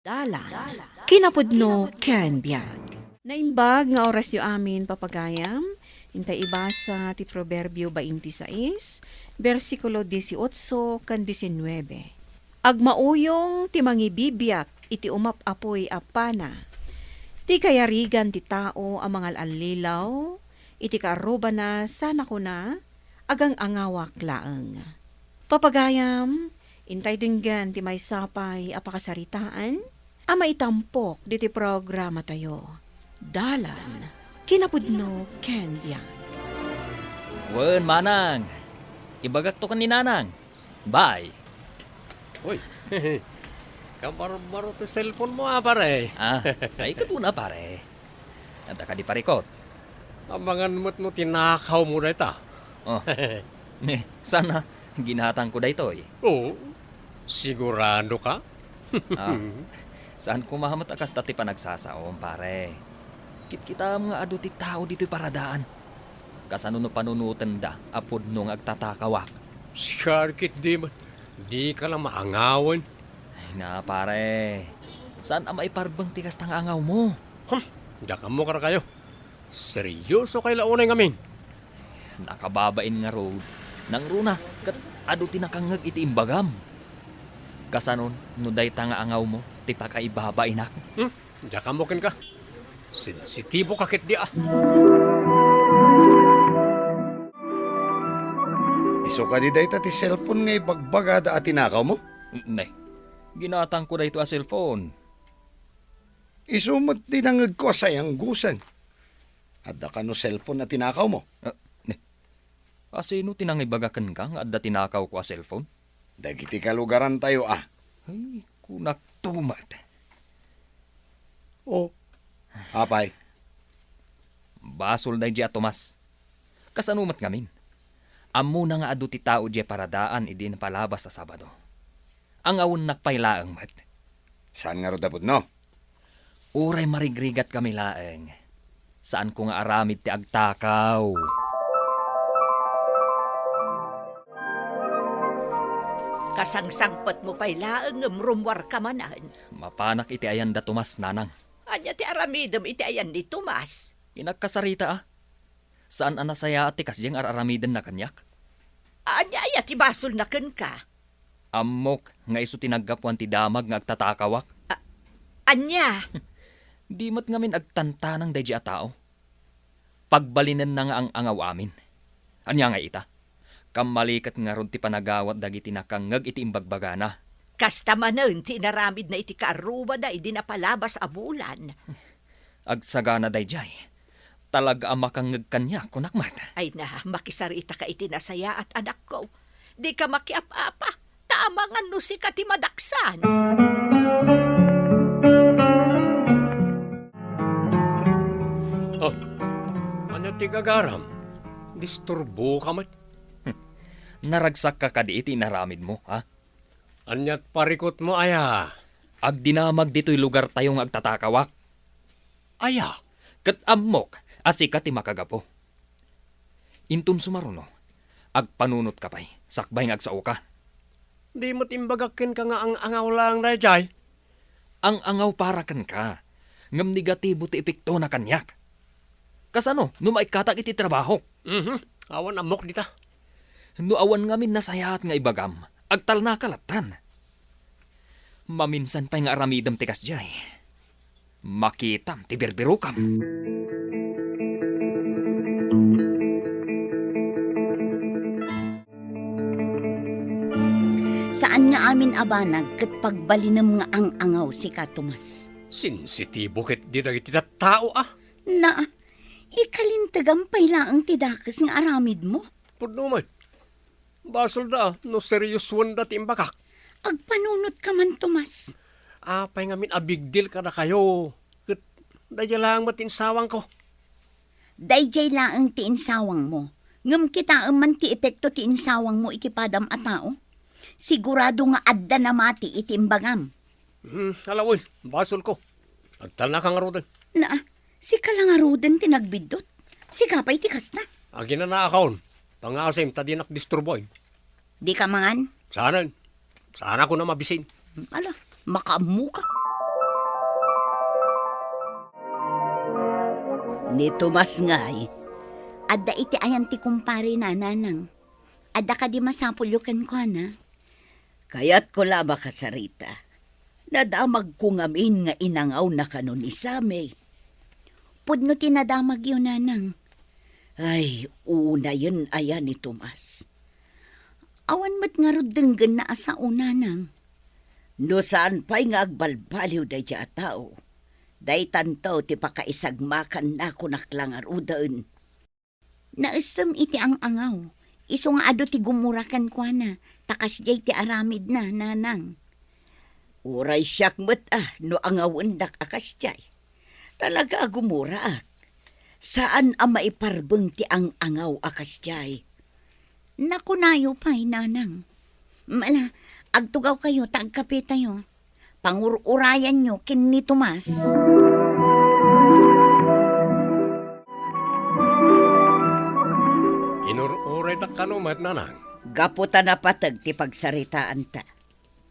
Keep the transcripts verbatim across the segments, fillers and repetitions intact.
Dalan, kinapudno ken biag. Naimbag nga orasyo amin, papagayam. Intay ibasa ti Proverbio twenty-six, bersikulo dieciocho ken diecinueve. Agmauyong ti mangibibiak iti umap-apoy a pana. Ti kayarigan ti tao a mangal-allilaw iti kaarrubana sana kuna, "Agang-angawak laeng." Papagayam, intay denggen ti maysa pay a pakasaritaan a maitampok ditoy programatayo. Dalan, kinapudno ken biag. Wen, manang. Ibagakto ken ni nanang. Bye. Uy, kabarbaro ti cellphone mo, a, pare. Ah, ay, ket una, pare. Adda kadi parikot? Amangan met no tinakaw mo dayta. Oh. Ni, sana, ginatangko daytoy. Oo. Sigurado ka? Ah, saan koma met a kasta ti panagsasaom, pare. Kitkitaem nga adu ti tao ditoy paradaan. Kasano no panunotenda a pudno nga agtatakawak? Siya, ket di man. Di ka la maangawen. Ay na, pare. Saan a maiparbeng ti kasta nga angawmo? Hmm, diak ammo kadakayo. Seryoso kay la unay ngamin. Nakababain ngarud. Nangruna, ket adu ti nakangngeg iti imbagam. Kasano no dayta nga angawmo ti pakaibabainak? Hmm? Diak ammo kenka. Sensitibo ka ketdi, a. Isu kadi dayta ti cellphone nga ibagbagada a tinakawmo? Ne. Ginatangko daytoy a cellphone. Isu met ti nangngegko a sayanggusen. Adda kano cellphone a tinakawmo? Ah, ne. Asino ti nangibaga kenka nga adda tinakawko a cellphone? Dagiti kalugarantayo, a. Ay, kunakto met. Oh, apay? Basol daydiay a Tomas. Kasano met ngamin? Ammona nga adu ti tao diay paradaan idi napalabas a Sabado. Angawennak pay laeng met. Saan ngarud a pudno? Uray marigrigat kami laeng, saanko nga aramid ti agtakaw. Kasangsangpetmo pay laeng ngem rummuarka manen. Mapanak iti ayan da Tomas, nanang. Ania ti aramidem iti ayan ni Tomas? Inagkasarita, a. Saan a nasayaat ti kasdiay nga ar-aramidenna kaniak. Ania aya ti basolna kenka? Ammok nga isu ti naggapuan ti damag nga agtatakawak. A-, ania? Di met ngamin agtantanang daydiay a tao. Pagbalinenna nga ang-angaw amin. Ania ngay ita? Kammali ket ngarud ti panagawat dagiti nakangngeg iti imbagbagana. Kasta manen ti inaramidna iti kaarrubada idi napalabas a bulan. Agsagana daydiay, talaga a makangngeg kaniak, kunak met. Ay na, makisarita ka iti nasayaat, anakko. Di ka makiap-apa, ta amangan no sika ti madaksan. Oh, ania ti gagaram? Disturbo ka met. Naragsak ka kadi iti inaramidmo, ha? Aniat parikutmo aya? Agdinamag ditoy lugartayo nga agtatakawak. Aya? Ket ammok a sika ti makagapu. Inton sumaruno, agpanunotka pay, sakbay nga agsaoka. Di met imbagak kenka nga ang-angaw laeng daydiay? Ang-angaw para kenka, ngem negatibo ti epektona kaniak. Kasano no maikkatak iti trabahok? Mhm. Awan ammok dita. No awan ngamin nasayaat nga ibagam, agtalnaka lattan. Maminsan pay nga aramidem ti kasdiay, makitam ti birbirokam. Saan nga amin a banag ket pagbalinem nga ang-angaw sika, Tomas. Sensitibo ketdi dagiti tattao, a. Na, ikalintegam pay laeng ti dakes nga aramidmo. Pudno met. Basolda no seriosoenda ti imbagak. Agpanunotka man, Tomas. Apay ngamin a big deal kadakayo? Ket daydiay laeng met ti insawangko. Daydiay laeng ti insawangmo. Ngem kitaem man ti epekto ti insawangmo iti padam a tao. Sigurado nga adda namati iti imbagam. Hmm, ala wen, basolko. Agtalnaka ngaruden. Na, sika la ngaruden ti nagbiddut. Sika pay ti kasta. Aginanaakon. Pangasim ta dinak disturboen. Dika mangan? Saanen. Saanakon a mabisin. Ala, makaammoka. Ni Tomas ngay. Adda iti ayan ti kumparena, nanang. Adda kadi masapulyo kenkuana? Kayatko la makasarita. Nadamagko ngamin nga inangawna kano ni Sammy. Pudno ti nadamagyo, nanang. Ay, unayen aya ni Tomas. Awan met ngarud denggenna a sao, nanang. No saan pay nga agbalbaliw daydiay a tao, daytanto ti pakaisagmakannakonak la ngaruden. Naessem iti ang-angaw, isu nga adu ti gumura kenkuana, ta kasdiay ti aramidna, nanang. Uray siak met a no angawendak a kasdiay. Talaga a gumuraak. Saan a maiparbeng ti ang-angaw a kasdiay. Nakunayo pay, nanang. Mala, agtugawkayo ta agkapetayo. Pangur-urayanyo ken ni Tomas. Inur-uraydak kano met, nanang? Gapu ta napateg ti pagsaritaanta.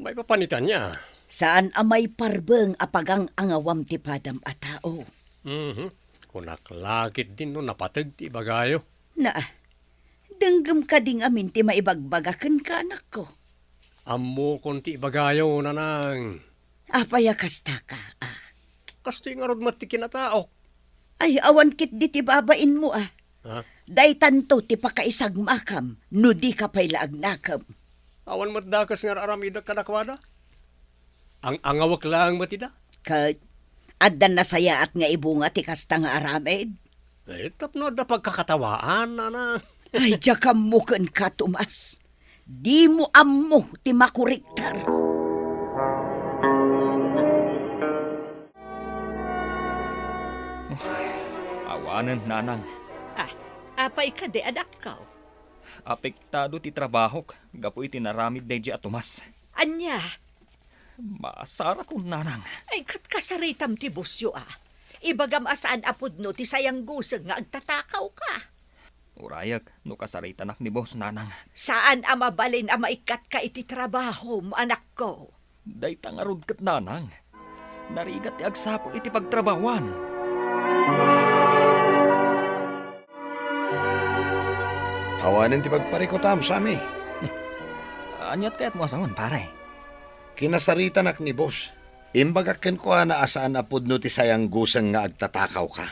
Maipapan iti ania? Saan a maiparbeng a pagang-angawam ti padam a tao. Mhm. Kunak la ketdin no napateg ti ibagayo. Na, denggem kadi ngamin ti maibagbaga kenka, anakko? Ammokon ti ibagayo, nanang. Apay a kastaka, a? Kastoy ngarud met ti kinataok. Ay, awan ketdi ti babainmo, a. Ha? Daytanto ti pakaisagmakam no dika pay la agnakem. Awan met dakes nga ar-aramidek kadakuada. Ang-angawek laeng met ida. Ket adda nasayaat nga ibunga ti kasta nga aramid? Eh, tapno adda pagkakatawaan, nanang. Ay, diak ammo kenka, Tomas. Dimo ammo ti makuriktar. Ay, awanen, nanang. Ah, apay kadi, anakko? Apektado ti trabahok gapu iti naramid daydiay a Tomas. Ania? Masarakon, nanang. Ay, ket kasaritam ti bosyo, a. Ibagam a saan a pudno ti sayangguseng nga agtatakawka. Urayek no kasaritanak ni boss, nanang. Saan a mabalin a maikkatka iti trabahom, anakko. Dayta ngarud ket, nanang. Narigat ti agsapul iti pagtrabahuan. Awanen ti pagparikutam, Sammy. Aniat kayatmo a sawen, pare? Kinasaritanak ni boss. Imbagak kenkuana a saan a pudno ti sayangguseng nga agtatakawka.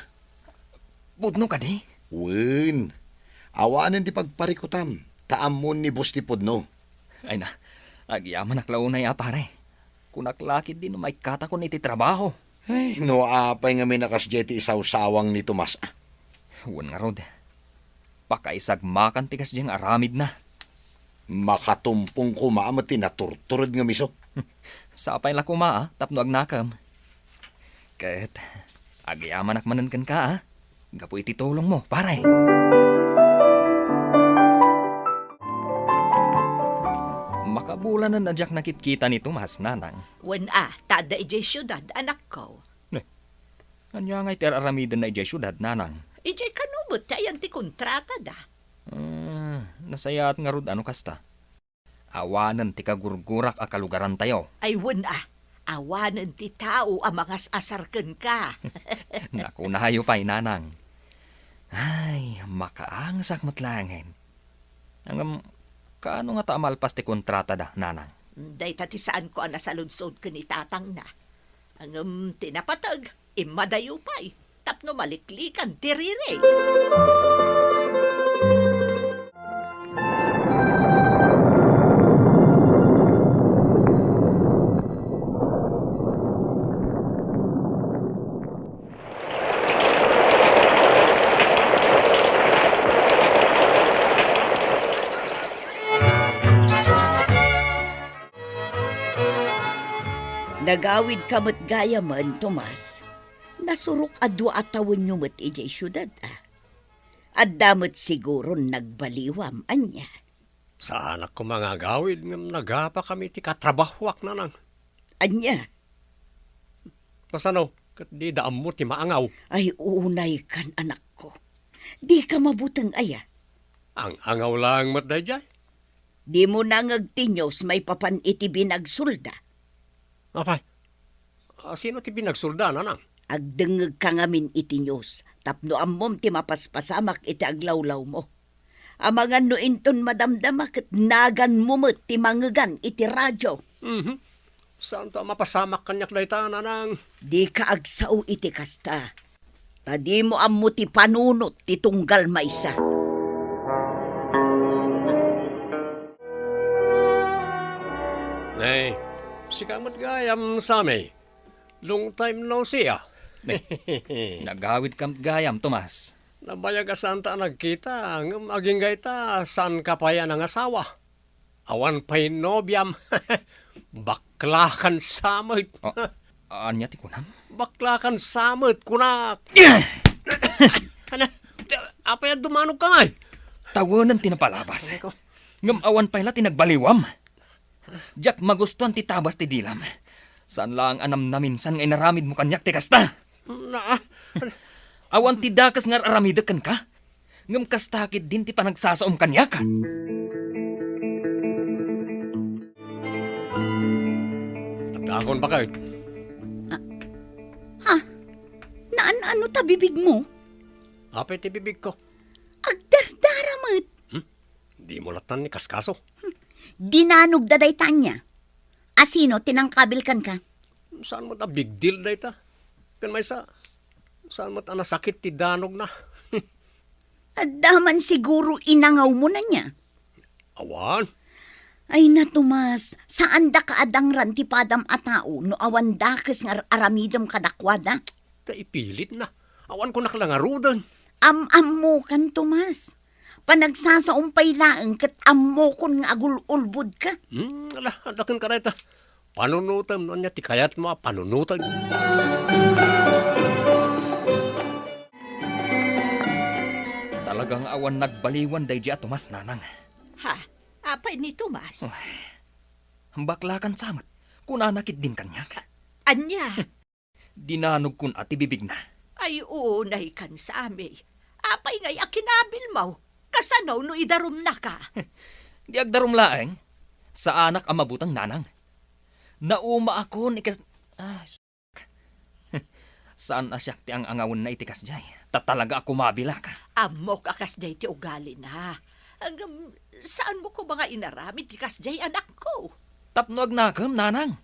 Pudno kadi? Wen. Awanen ti pagparikutam, ta ammon ni boss ti pudno. Ay na, agyamanak la unay a, pare. Kunak la ketdi no maikkatakon iti trabaho. Ay, no apay ngamin a kasdiay ti isawsawang ni Tomas, a. Wen ngarud. Pakaisagmakan ti kasdiay nga aramidna. Makatumpong koma met ti naturtured nga miso. Sapay la koma, a, tapno agnakem. Ket agyamanak manen kenka, a, gapu iti tulongmo, pare. Makabulanen a diak nakitkita ni Tomas, nanang. Wen a, ta adda idiay siudad, anakko. Ne, ania ngay ti ar-aramidenna idiay siudad, nanang? Idiay kano met ti ayan ti kontratada. Ah, nasayaat ngarud a no kasta. Awanen ti kagurgurak a kalugarantayo. Ay, wen a, awanen ti tao a mangas-asar kenka. Nakunayo pay, nanang. Ay, makaangesak met laengen. Ngem, kaano ngata a malpas ti kontratada, nanang? Dayta ti saanko a nasaludsod ken ni tatangna. Ngem ti napateg, immadayo pay tapno maliklikan ti riri. Nagawidka met gayamen, Tomas. Nasurok a dua a tawenyo met idiay siudad, a. Adda met siguron nagbaliwam, ania? Saanak koma nga agawid ngem nagapakami ti katrabahuak, nanang. Ania? Kasano, ket dida ammo ti maangaw? Ay, unaykan, anakko. Dika mabuteng aya? Ang-angaw laeng met daydiay. Dimo nangeg ti news maipapan iti binagsolda? Apay, a, sino ti binagsolda, nanang? Agdengngegka ngamin iti news tapno ammom ti mapaspasamak iti aglawlawmo. Amangan no inton madamdama ket naganmo met ti mangegan iti radio. Mhm. Saanto a mapasamak kaniak dayta, Nanang? Dika agsao iti kasta. Ta dimo ammo ti panunot ti tunggal maysa. Nay, sika met gayam, Sammy. Long time no see, ah. Nagawidka met gayam, Tomas. Nabayag a saanta a nagkita, ngem agingga ita, saanka pay a nangasawa. Awan pay nobiam. Baklakan sa met. Ah, ania ti kunam? Baklakan sa met, kunak. Ano? Apay a dumanogka ngay? Tawenan ti napalabas. Aray ko. Ngem awan pay la ti nagbaliwam. Diak magustuan ti tabas ti dilam. Saan laeng a namnaminsan nga inaramidmo kaniak ti kasta. Na, Awan ti dakes nga ar-aramidek kenka, ngem kasta ketdin ti panagsasaom kaniak. Nagdakon, baket. Ha? Naan-ano ta bibigmo? Apay ti bibigko? Agdardara met. Hmm? Dimo latta ni kaskaso. Dinanogda dayta ania? Asino ti nangkabil kenka? Saan met a big deal dayta? Ken maysa, saan met a nasakit ti danogna? Adda man siguro inangawmo ania? Awan. Ay na, Tomas, saandaka a dangran ti padam a tao no awan dakes nga ar-aramidem kadakuada. Ta ipilitna. Awan kunak la ngaruden. Am-ammokan, Tomas. Panagsasaom pay laeng ket ammokon nga agul-ulbodka. Hmm, ala, adda kenka dayta. Panunotem no ania ti kayatmo a panunoten. Talaga nga awan nagbaliwan daydiay a Tomas, Nanang. Ha? Apay ni Tomas? Uy, baklakan sa met. Kunana ketdin kaniak. Ania? Dinanogkon a ti bibigna. Ay, unay kan sa ami. Apay ngay a kinabilmo? Kasano no idarumnaka? Di agdarum laeng. Saanak a mabuteng, Nanang. Naumaakon ikas-, ah, saan a siak ti ang-angawenna iti kasdiay. Ta talaga a kumabilak. Ammok a kasdiay ti ugalina. Ngem, saanmo koma nga inaramid ti kasdiay, anakko? Tapno agnakem, Nanang.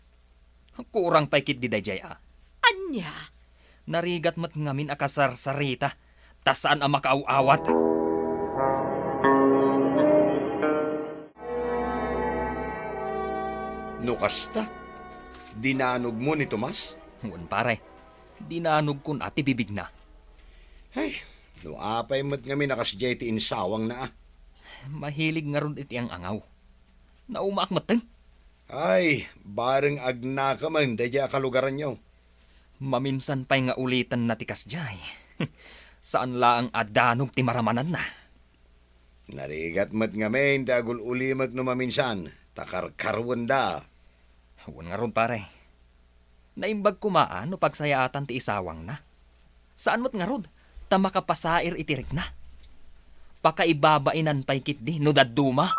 Kurang pay ketdi daydiay a. Ania? Narigat met ngamin a kasarsarita, ta saan a makaaw-awat. No kasta, dinanogmo ni Tomas? Wen, pare. Dinanogkon a ti bibigna. Ay, no apay met ngamin a kasdiay ti insawangna a. Mahilig ngarud iti ang-angaw. Naumaak metten. Ay, bareng agnakemen daydiay a kalugaranyo. Maminsan pay nga ulitenna ti kasdiay. Saan laeng a danog ti maramananna. Narigat met ngamin ti agul-ulimek no maminsan, ta karkaruenda. Wen ngarud, pare. Naimbag koma a no pagsayaatan ti isawangna. Saan met ngarud, ta makapasair iti rikna. Pakaibabainan pay ketdi no dadduma.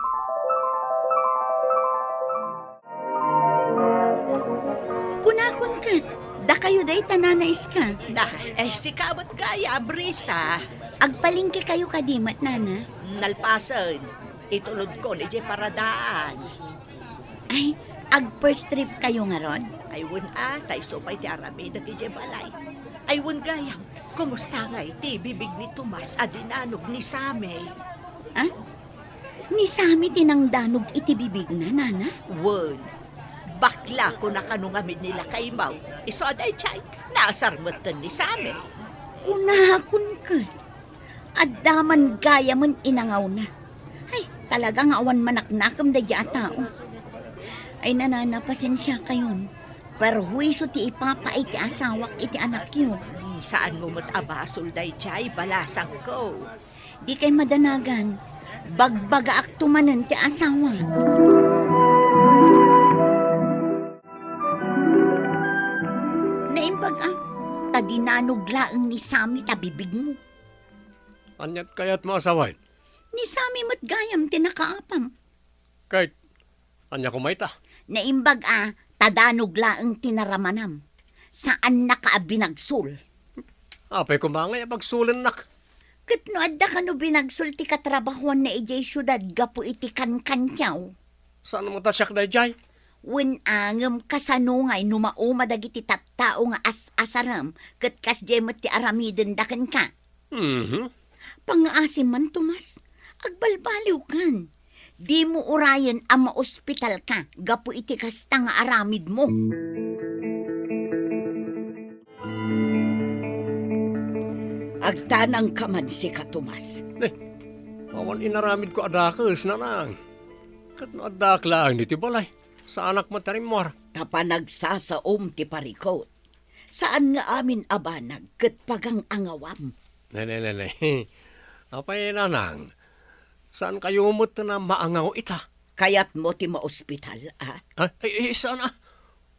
Kunakon ket, dakayo dayta, Nana Iska. Da, eh, sika met gayam, Brisa. Agpalengke kayo kadi met, Nana? Nalpasen. Itulodkon idiay paradaan. Ay, ag-first trip kayo ngarud? Ay, wen a, ta isu pay ti aramidek idiay balay. Ay, wen gayam, kumusta ngay ti bibig ni Tomas a dinanog ni Sammy? Ah? Ni Sammy ti nangdanog iti bibigna, Nana? Wen. Bakla, kuna kano ngamin ni lakaymo. Isu a daydiay, naasar metten ni Sammy. Kunakon ket. Adda man gayamen inangawna. Ay, talaga nga awan manaknakem daydiay a tao. Ay, Nana, pasensiakayon. Perhuiso ti ipapaay ti asawak iti anakyo. Hmm, saanmo met a basol daydiay, balasangko. Dikay madanagan. Bagbagaakto manen ti asawak. Naimbag a, ta dinanog laeng ni Sammy ta bibigmo. Aniat kayatmo a sawen? Ni Sammy met gayam ti nakaapam. Ket ania koma ita? Naimbag a, ta danog laeng ti naramanam. Saannaka a binagsul. Apay koma ngay a bagsulennak? Ket no adda kano binagsul ti katrabahuanna idiay siudad gapu iti kankaniaw? Saan met a siak daydiay? Wen a ngem kasano ngay no mauma dagiti tattao nga as-asarem ket kasdiay met ti aramidenda kenka? Mhm. Pangngaasim man, Tomas, agbalbaliwkan. Dimo urayen a maospitalka gapu iti kasta nga aramidmo. Agtanangka man sika, Tomas. Ne, awan inaramidko a dakes, nanang. Ket no addaak laeng ditoy balay, saanak met a rimmuar. Ta panagsasaom ti parikut. Saan nga amin a banag ket pagang-angawam. Ne, ne, ne, ne. Apay, nanang, saan kayo met a maangaw ita? Kayatmo ti maospital, a? Ah, ay, ay, saan, a?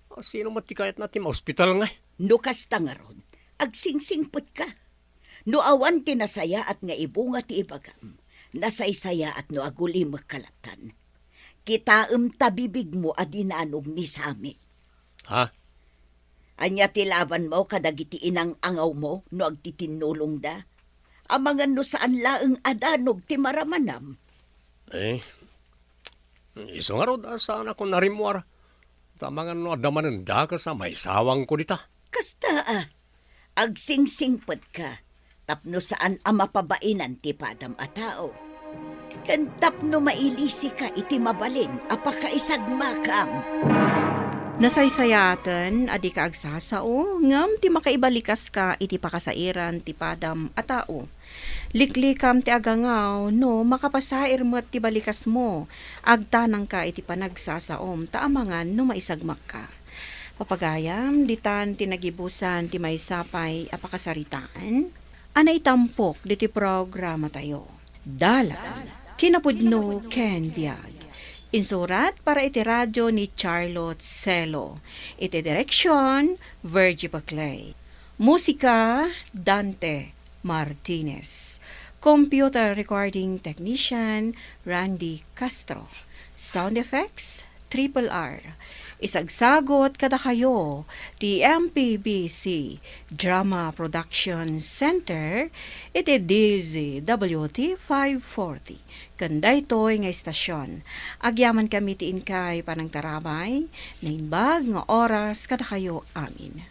Ah, sino met ti kayatna ti maospital ngay? No kasta ngarud, agsingsingpetka. No awan ti nasayaat nga ibunga ti ibagam, nasaysayaat no agulimekka lattan. Kitaem ta bibigmo a dinanog ni Sami. Ha? Ania ti labanmo kadagiti inang-angawmo no agtitinnulongda? Amangan no saan laeng a danog ti maramanam. Eh, isu ngarud a saanakon a rimmuar. Ta amangan no adda manen dakes a maisawangko dita. Kasta a, agsingsingpetka tapno saan a mapabainan ti padam a tao, ken tapno mailisika iti mabalin a pakaisagmakam. Nasaysayaaten a dika agsasao, ngem ti makaibalikas ka iti pakasairan ti padam a tao. Liklikam ti agangaw no makapasair met ti balikasmo, agtanangka iti panagsasaom ta amangan no maisagmakka. Papagayam, ditan ti nagibusan ti maysa pay a pakasaritaan a naitampok ditoy programatayo. Dalan, kinapudno ken biag. Insurat para iti radio ni Charlotte Celo. Iti direksyon, Virgie Paclay. Musika, Dante Martinez. Computer recording technician, Randy Castro. Sound effects, Triple R. Isagsagot kadakayo ti M P B C Drama Production Center iti D Z W T five forty. Ken daytoy nga istasyon, agyamankami ti inkay panangtarabay, naimbag nga oras kadakayo amin.